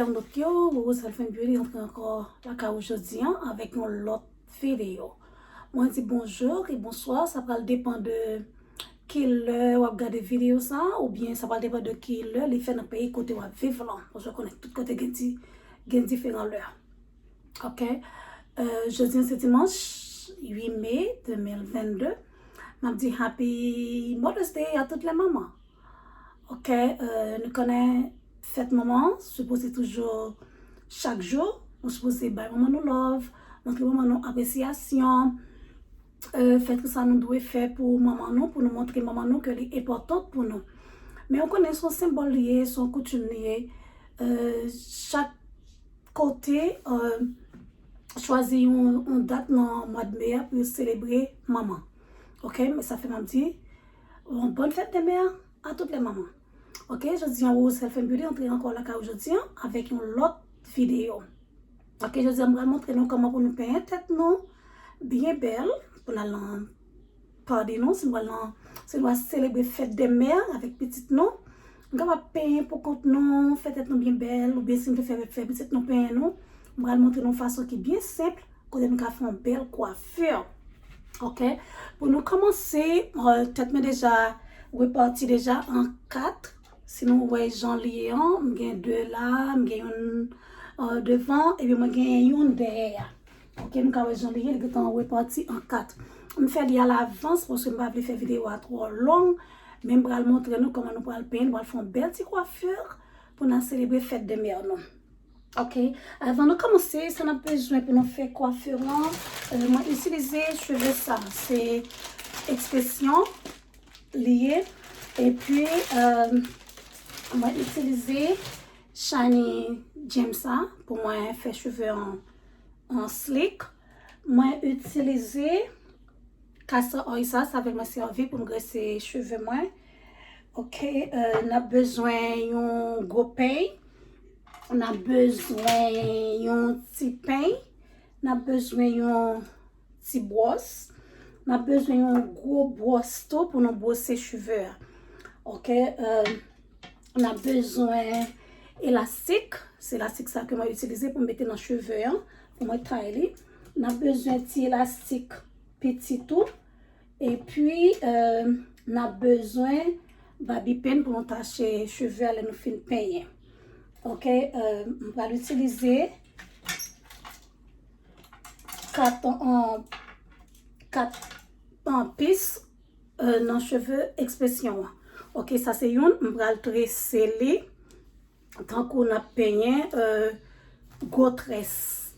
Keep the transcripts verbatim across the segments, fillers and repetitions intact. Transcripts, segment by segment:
Internat yo, Rose Health and Beauty antre ankò lakay ou jodi an avèk yon lòt videyo. Mwen di bonjou e bonswa, sa pral depann de ki lè w ap gade videyo sa, oubyen sa pral depann de ki lè li fè nan peyi kote w ap viv lan. Paske w konnen tout kote gen di, gen diferan lè. Ok. Euh, jodi an se dimanch uit me de mil vennde. M ap di Happy Mother's Day a tout lè manman. Ok, euh, nou konnen fèt manman sipoze toujou chak jou. Nou sipoze bay manman nou love, montre manman nou apresyasyon. Euh, fè tout sa nou dwe fè pou manman nou, pou nou montre manman nou ke li enpòtan pou nou. Men ou konnen se yon senbòl li ye, se yon koutim li ye. Euh, chak kote, euh, chwazi yon, yon dat nan mwa de me a pou yo selebre manman. Ok, men sa fè m ap di, yon bòn fèt de mè a tout lè manman. Ok, jodi an Rose Health and Beauty antre ankò lakay ou jodi an avèk yon lòt videyo. Ok, jodi an m pral montre nou kòman pou nou penyen tèt nou byen bèl pou n al nan party nou, si nou pral nan, si nou pral selebre fèt de mè avèk pitit nou, nou kapab penyen pou kont nou, fè tèt nou byen bèl, oubyen si nou vle fè, fè pitit nou penyen nou, m pral montre nou fason ki byen senp, kote nou ka fè yon bèl kwafi. Ok? Pou nou kòmanse, euh, tèt mwen deja repati deja an kat. Si nou wè jan li ye an, m gen de la, m gen youn, euh, devan, epi mwen gen youn dèyè a. Ok, nou ka wè jan li ye, li gentan repati an kat. M fè li alavans paske m pa vle fè videyo a twò long, men m pral montre nou kòman nou pral penyen, nou pral fè yon bèl ti kwafi pou n al selebre fèt de mè nou. Ok, avan nou kòmanse, sa n ap bezwen pou nou fè kwafi lan, euh, mwen itilize cheve sa, se Expression li ye, epi, euh, mwen itilize Shiny Gem sa pou mwen fè cheve an, an slick. Mwen itilize castor oil sa, sa avèk mwen sèvi pou m grese cheve mwen. Ok, euh, n ap bezwen yon gwo peny, n ap bezwen yon ti peny, n ap bezwen yon ti bwòs, n ap bezwen yon gwo bwòs tou pou nou bwose cheve a. Ok, euh, n ap bezwen elastik, se elastik sa ke mwen itilize pou m mete nan cheve an, pou mwen tay li. N ap bezwen ti elastik piti tou. Epi, euh, n ap bezwen babipen pou nou tache cheve a lè nou fin penyen. Ok, euh, m pral itilize kat, euh, kat, euh, pis, euh, nan cheve Expression an. Ok, sa se youn, m pral trese li. Tankou n ap penyen, euh, gwo très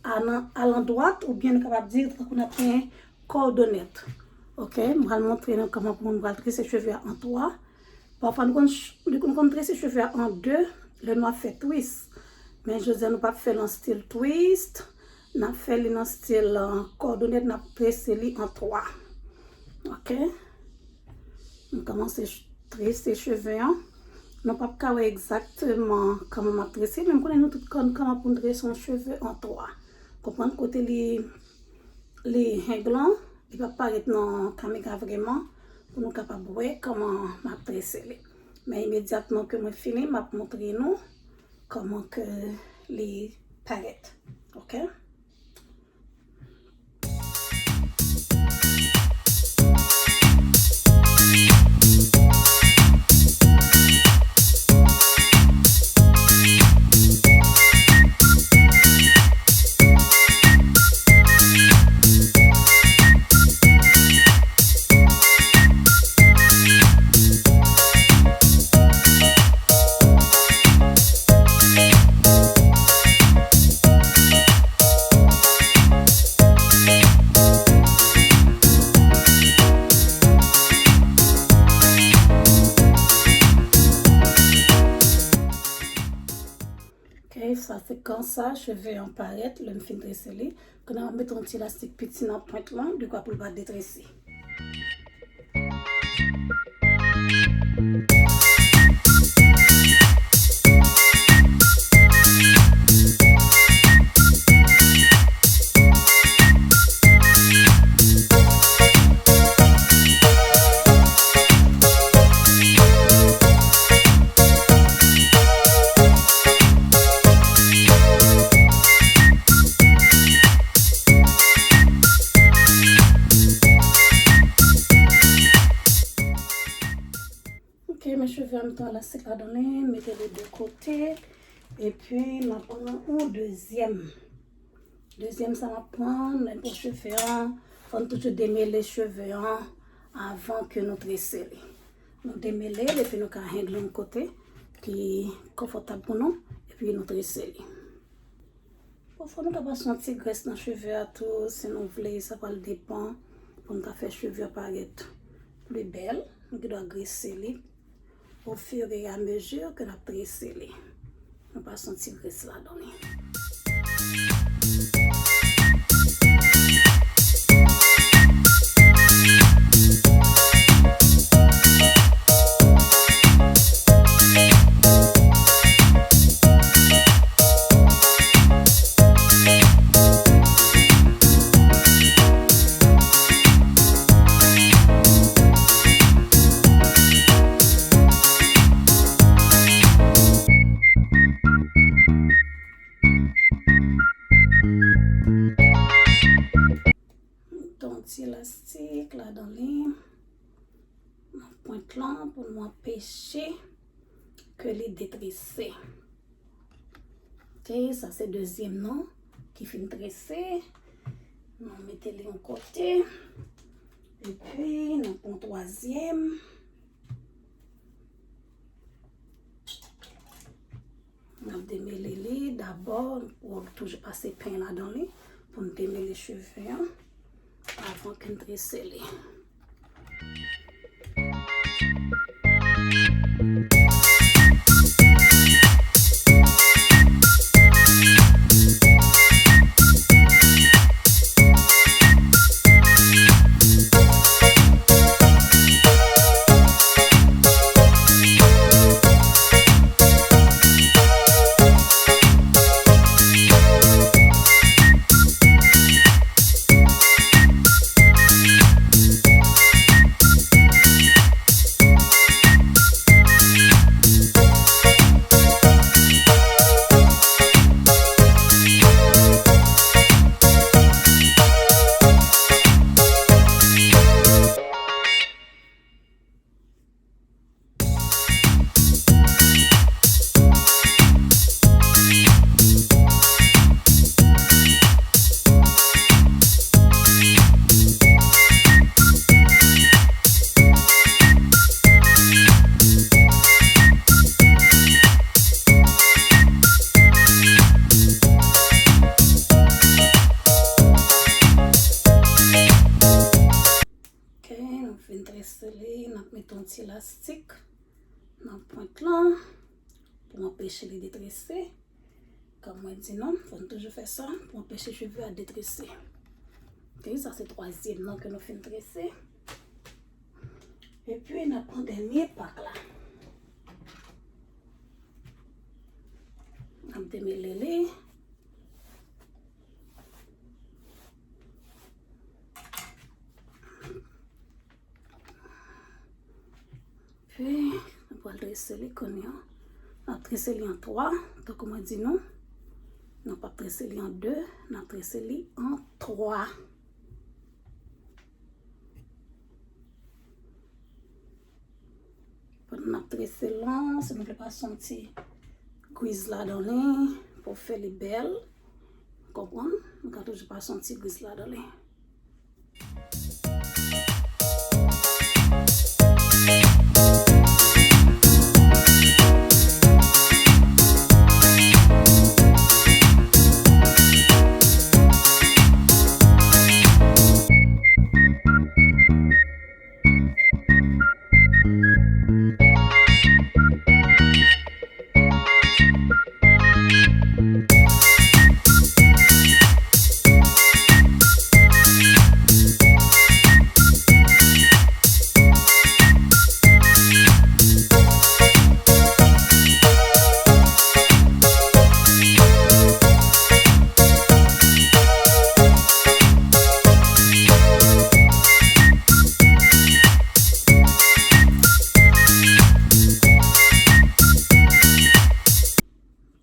a nan, a landwat, oubyen nou kapab di tankou n ap penyen kòdonèt. Ok, m pral montre nou kòman pou nou pral trese cheve a an twa. Pafwa nou konn ch-, nou konn, konn trese cheve a an de lè nou ap fè twist. Men jodi a nou p ap fè l an stil twist. N ap fè li nan stil, euh, kòdonèt, n ap trese li an twa. Ok. M kòmanse ch-, trese cheve an. Nou p ap ka wè egzakteman kòman m ap trese, men m konnen nou tout konn kòman pou n trese yon cheve an twa. Konprann kote li, li heng lan, li p ap parèt nan kamera vrèman, pou nou kapab wè kòman m ap trese li. Men imedyatman ke mwen fini, m ap montre nou kòman ke li parèt. Ok? Ok, sa se konsa cheve an parèt lè m fin trese li. Kounye a m ap mete yon ti elastik piti nan pwent lan, dekwa pou l pa detrese. Mete yon elastik ladan li, mete li de kote, epi n ap pran yon dezyèm. Dezyèm sa n ap pran, lè n pran cheve an, fò n toujou demele cheve an avan ke nou trese li. Nou demele l, epi nou ka hengle yon kote ki konfòtab pou nou, epi nou trese li. Pafwa nou ka pase yon ti grès nan cheve a tou, si nou vle, sa pral depann. Pou n ka fè cheve a parèt pli bèl, nou gendwa grese li au fur et à mesure ke n ap trese li. Nou pase yon ti grès ladan li. Mete yon ti elastik ladan li, nan pwent lan pou nou anpeche ke li detrese. Ok, sa se dezyèm nan ki fin trese. Nou mete li yon kote. Epi, nou pran twazyèm. N ap demele li dabò, ou toujou pase pen ladan li pou n demele cheve an avan ke n trese li. Ok, nou fin trese li, n ap mete yon ti lastik nan pwent lan pou anpeche li detrese. Kòm mwen di nou, fò n toujou fè sa pou anpeche cheve a detrese. Ok, sa se twazyèm nan ke nou fin trese. Epi, n ap pran dènye pak la. N ap demele li. Epi, nou pral trese li kounye a. N ap trese li an twa, tankou mwen di nou. Nou p ap trese li an de, n ap trese li an twa. Pandan n ap trese l lan, si nou vle pase yon ti gwiz ladan li pou fè li bèl, ou konprann? Nou ka toujou pase yon ti gwiz ladan li.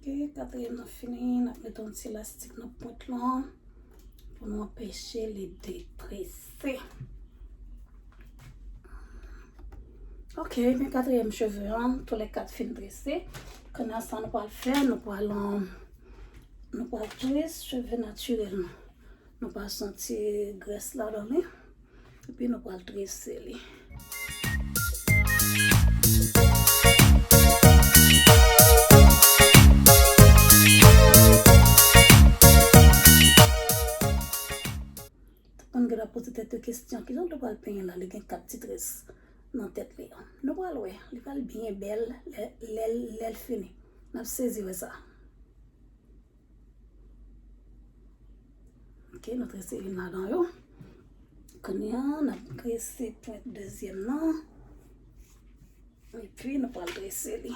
Ok, katriyèm nan fini, n ap mete yon ti lastik nan pwent lan pou nou anpeche li detrese. Ok, men katriyèm cheve an, tou lè kat fin trese. Kounye a sa nou pral fè, nou pral, um, nou pral twist cheve natirèl nou. Nou pral santi grès ladan li. Epi nou pral trese li. Tout moun gen dwa poze tèt yo kesyon, kijan w pral penyen la, li gen kat ti tres nan tèt li an. Nou pral wè, li pral byen bèl lè, lè, lè l fini. N ap sezi wè sa. Ok, nou trese youn ladan yo. Kounye a, n ap trese pwent dezyèm nan. Epi, nou pral trese li.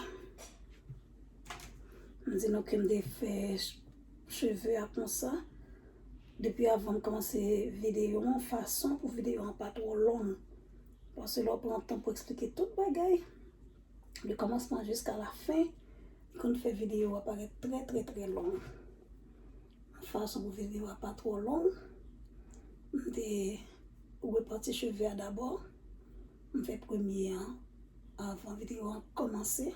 M di nou ke m te fè ch-, cheve a konsa. Depi avan m kòmanse videyo an, fason pou videyo an pa twò long. Paske lè w pran tan pou eksplike tout bagay, de kòmansman jiska lafen, li konn fè videyo a parèt trè, trè, trè long. Fason pou videyo a pa twò long, m te repati cheve a dabò. M fè premye an avan videyo a kòmanse.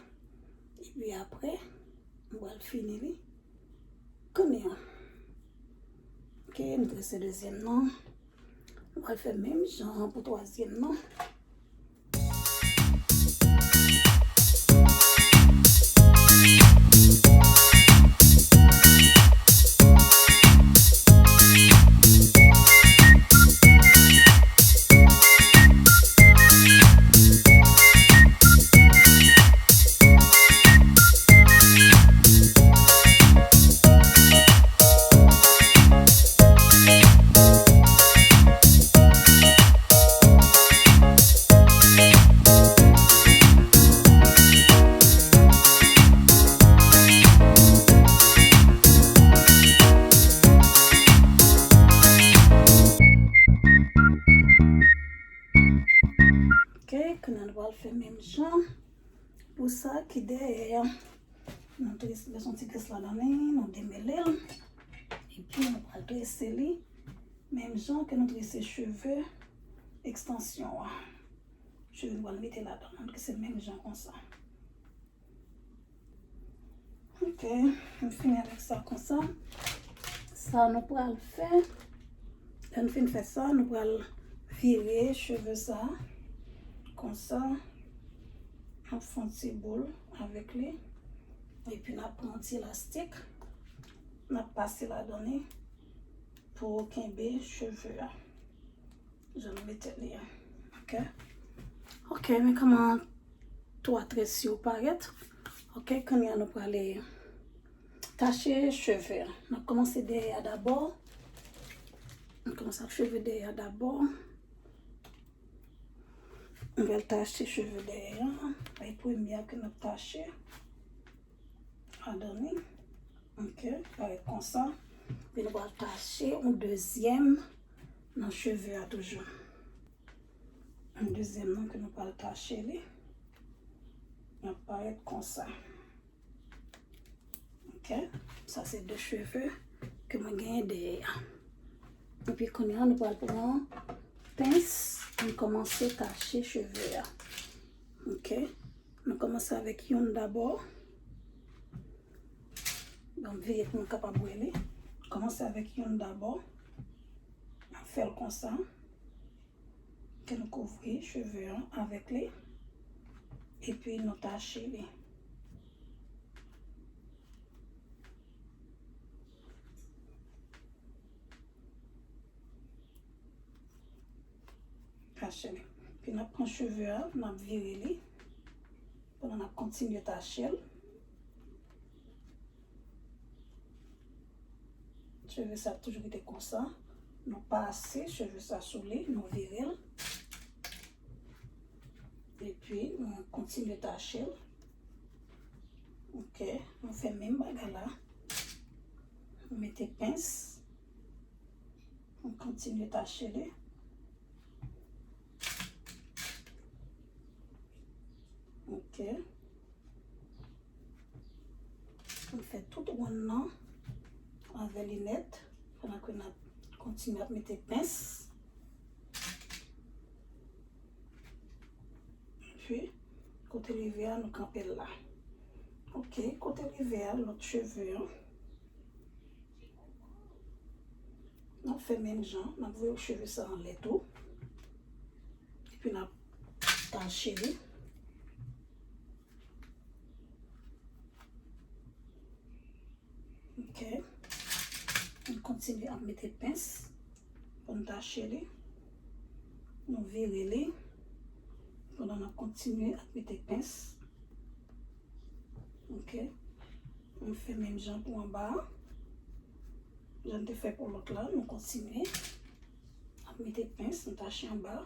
Epi apre, m pral fini li kounye a. Ok, m trese dezyèm nan. Nou pral fè menm jan an pou twazyèm nan. Ok, kounye a nou pral fè menm jan. Pou sa ki dèyè a, nou trese, mete yon ti grès ladan li, nou demele l. Epi nou pral trese li menm jan ke nou trese cheve ekstansyon an. Cheve nou pral mete ladan, nou trese menm jan konsa. Ok, nou fini avèk sa konsa. Sa nou pral fè, lè nou fin fè sa, nou pral vire cheve sa konsa. N ap fè yon ti boul avèk li. Epi n ap pran yon ti elastik. N ap pase ladan li pou kenbe cheve a. Jan nou mete li a. Ok. Ok, men kòman twa tres yo parèt. Ok, kounye a nou prale tache cheve a. N ap kòmanse dèyè a dabò. N kòmanse ak cheve dèyè a dabò. N pral tache cheve dèyè a. E premye a ke n ap tache. Ladan li. Ok, parèt konsa. Epi nou pral tache yon dezyèm nan cheve a toujou. Yon dezyèm nan ke nou pral tache li. L ap parèt konsa. Ok, sa se de cheve ke mwen genyen dèyè a. Epi kounye a, nou pral pran pens, nou kòmanse tache cheve a. Ok, nou kòmanse avèk youn dabò. Bon, vire pou nou kapab wè li. Kòmanse avèk youn dabò. N ap fè l konsa. Ke nou kouvri cheve an avèk li. Epi nou tache li. Tache li. Epi n ap pran cheve a, n ap vire li. Pandan n ap kontinye tache l. Cheve sa ap toujou rete konsa. Nou pase cheve sa sou li, nou vire l. Epi, nou kontinye tache l. Ok, nou fè menm bagay la. Nou mete pens. Nou kontinye tache li. Ok. Nou fè tout wonn nan avè linèt, pandan ke n ap kontinye ap mete pens. Epi, Kote rive a, nou kanpe l la. Ok, kote rive a, lòt cheve an. N ap fè menm jan, n ap voye cheve sa anlè tou. Epi n ap tache li. Ok. Nou kontinye ap mete pens pou n tache li. Nou vire li. Pandan n ap kontinye ap mete pens. Ok. Nou fè menm jan pou anba a. Jan n te fè pou lòt la, nou kontinye ap mete pens, nou tache anba.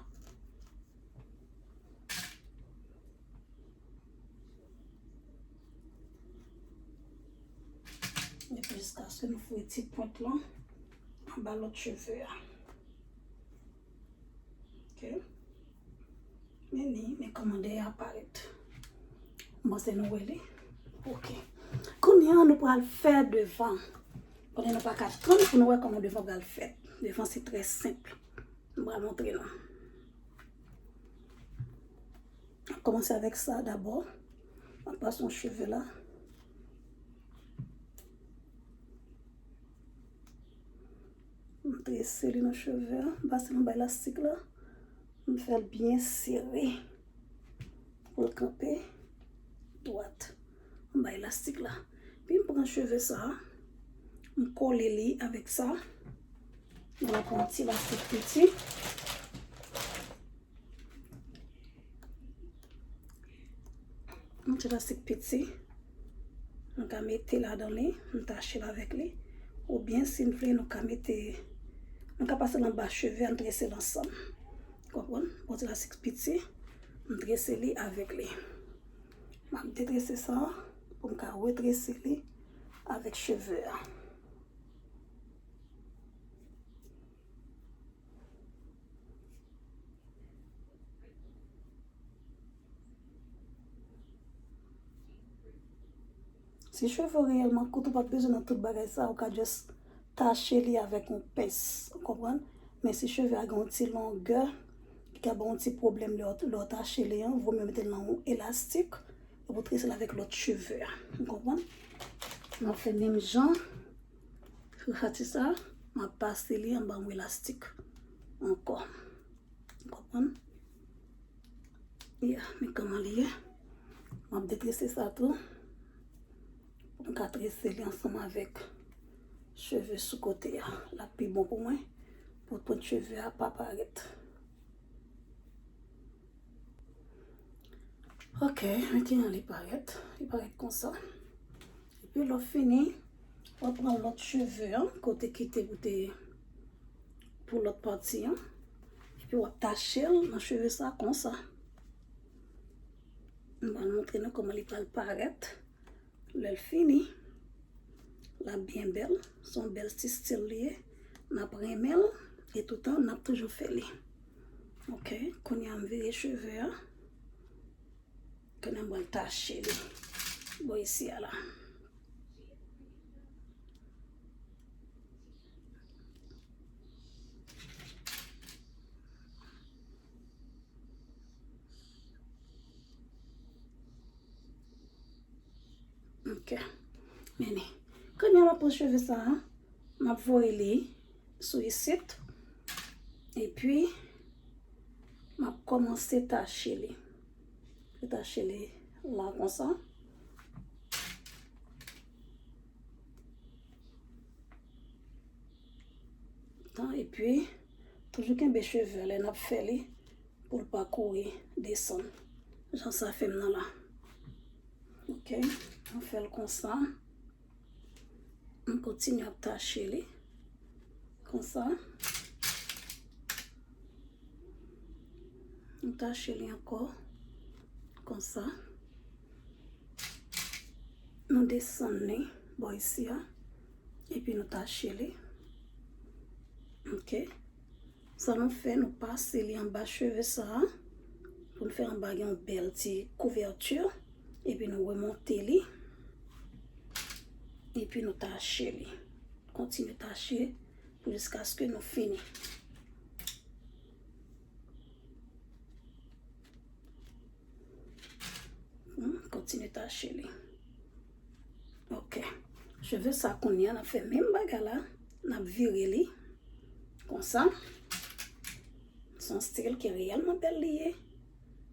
Epi jiskaske nou foure ti pwent lan anba lòt cheve a. Ok. Men ni, men kòman dèyè a parèt. M panse nou wè li. Ok. Kounye a, nou pral fè devan. Kounye a, nou pa ka tann pou nou wè kòman devan pral fèt. Devan se trè senp. M pral montre nou. Kòmanse avèk sa dabò. M ap pase yon cheve la. M trese li nan cheve a. M pase nan ba elastik la. M fè l byen sere. Pou l kanpe dwat. M ba elastik la. Epi m pran cheve sa a. M kole li avèk sa. Mwen pran ti elastik piti. Yon ti elastik piti. Nou ka mete ladan li, nou tache l avèk li. Oubyen, si n vle, nou ka mete, nou ka pase l anba cheve a, nou trese l ansanm. Konprann? Yon ti elastik piti, nou trese li avèk li. M ap detrese sa pou m ka retrese li avèk cheve a. Si cheve w reyèlman kout, ou p ap bezwen nan tout bagay sa, ou ka just tache li avèk yon pens, ou konprann? Men si cheve a gen yon ti longè, ki ka ba w yon ti pwoblèm lè w, lè w tache li an, vo mye mete l nan yon elastik, epi w trese l avèk lòt cheve a, ou konprann? M ap fè menm jan, sou sa ti sa, m ap pase li anba yon elastik ankò. Ou konprann? Yeah, men kòman li ye. M ap detrese sa tou. Pou m ka trese li ansanm avèk cheve sou kote a. L ap pi bon pou mwen. Pou pwent cheve a pa parèt. Ok, men kijan li parèt. Li parèt konsa. Epi lè w fini, w ap pran lòt cheve an, kote kite pou te, pou lòt pati an. Epi w ap tache l nan cheve sa konsa. M pral montre nou kòman li pral parèt. Lè l fini, l ap byen bèl. Se yon bèl ti stil li ye. N ap renmen l. E toutan, n ap toujou fè li. Ok, kounye a m vire cheve a. Kounye a m pral tache li. Bò isi a la. Ok. Men li. Kounye a m ap pran cheve sa a. M ap voye li sou isit. Epi, m ap kòmanse tache li. Mwen tache li la konsa. Tan, epi, toujou kenbe cheve lè n ap fè li pou l pa kouri desann. Jan sa fè m nan la. Ok, mwen fè l konsa. M kontinye ap tache li. Konsa. M tache li ankò. Konsa. Nou desann li bò isi a. Epi nou tache li. Ok. Sa nou fè, nou pase li anba cheve sa a. Pou n fè anba gen yon bèl ti kouvèti. Epi nou remonte li. Epi nou tache li. Kontinye tache pou jiskaske nou fini. Hmm, kontinye tache li. Ok. Cheve sa kounye a, n ap fè menm bagay la. N ap vire li. Konsa. Se yon stil ki reyèlman bèl li ye.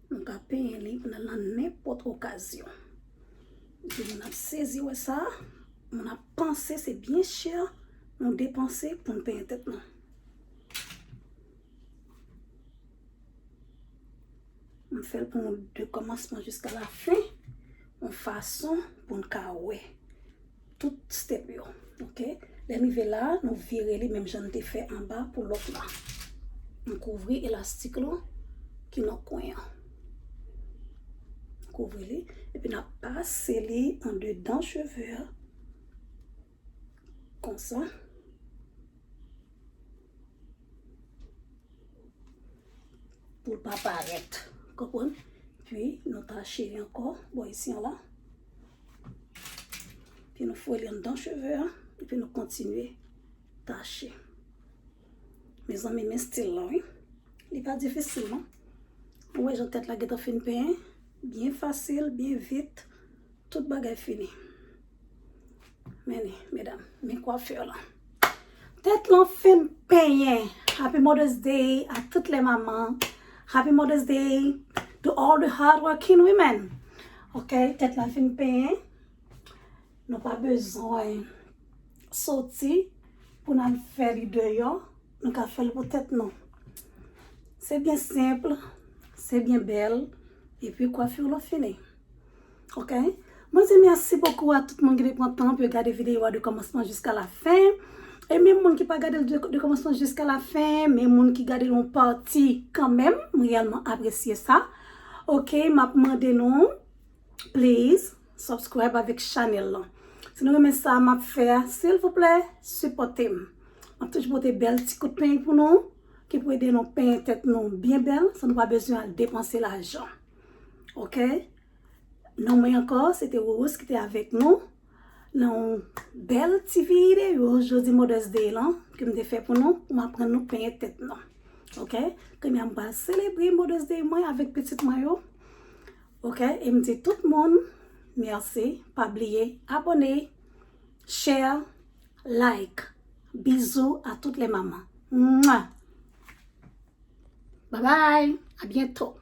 Nou ka penyen li pou n al nan nenpòt okazyon. Epi moun ap sezi wè sa. Moun ap panse se byen chè nou depanse pou n penyen tèt nou. M fè l pou nou de kòmansman jiska la fen, yon fason pou n ka wè tout step yo. Ok? Lè n rive la, nou vire li menm jan n te fè anba pou lòt la. M kouvri elastik la ki nan kwen an. Kouvri li, epi n ap pase li andedan cheve a. Konsa. Pou l pa parèt. Konprann? Pi nou tache li ankò, bò isi an la. Pi nou foure li anndan cheve a, epi nou kontinye tache. Mezanmi, men stil la, wi. Li pa difisil, non. Ou wè jan tèt la gentan fin penyen? Byen fasil, byen vit. Tout bagay fini. Men li, medam, men kwafè la. Tèt lan fin penyen. Happy Mother's Day à toutes les mamans. Happy Mother's Day to all the hardworking women. Ok, tèt la fin penyen. Nou pa bezwen soti pou n al fè li deyò. Nou ka fè l pou tèt nou. Se byen senp, se byen bèl, epi kwafi w lan fini. Ok? Mwen di mèsi bokou a tout moun ki te pran tan pou yo gade videyo a de kòmansman jiska la fen. E menm moun ki pa gade l de, de kòmansman jiska la fen, men moun ki gade l yon pati kanmenm, m reyèlman apresye sa. Ok, m ap mande nou, please, subscribe avèk chanèl lan. Si nou renmen sa m ap fè a, silvouplè, sipòte m. M ap toujou pote bèl ti kout peny pou nou, ki pou ede nou penyen tèt nou byen bèl, san nou pa bezwen al depanse lajan. Ok? Non mwen ankò, se te Rose ki te avèk nou nan yon bèl ti videyo jodi Mother's Day lan, ke m te fè pou nou, pou m aprann nou penyen tèt nou. Ok? Kounye a m pral selebre Mother's Day mwen avèk pitit mwen yo. Ok? E m di tout moun, mèsi. Pa bliye abòne, share, like. Bisous à toutes les mamans. Mwa! Bye bye. À bientôt.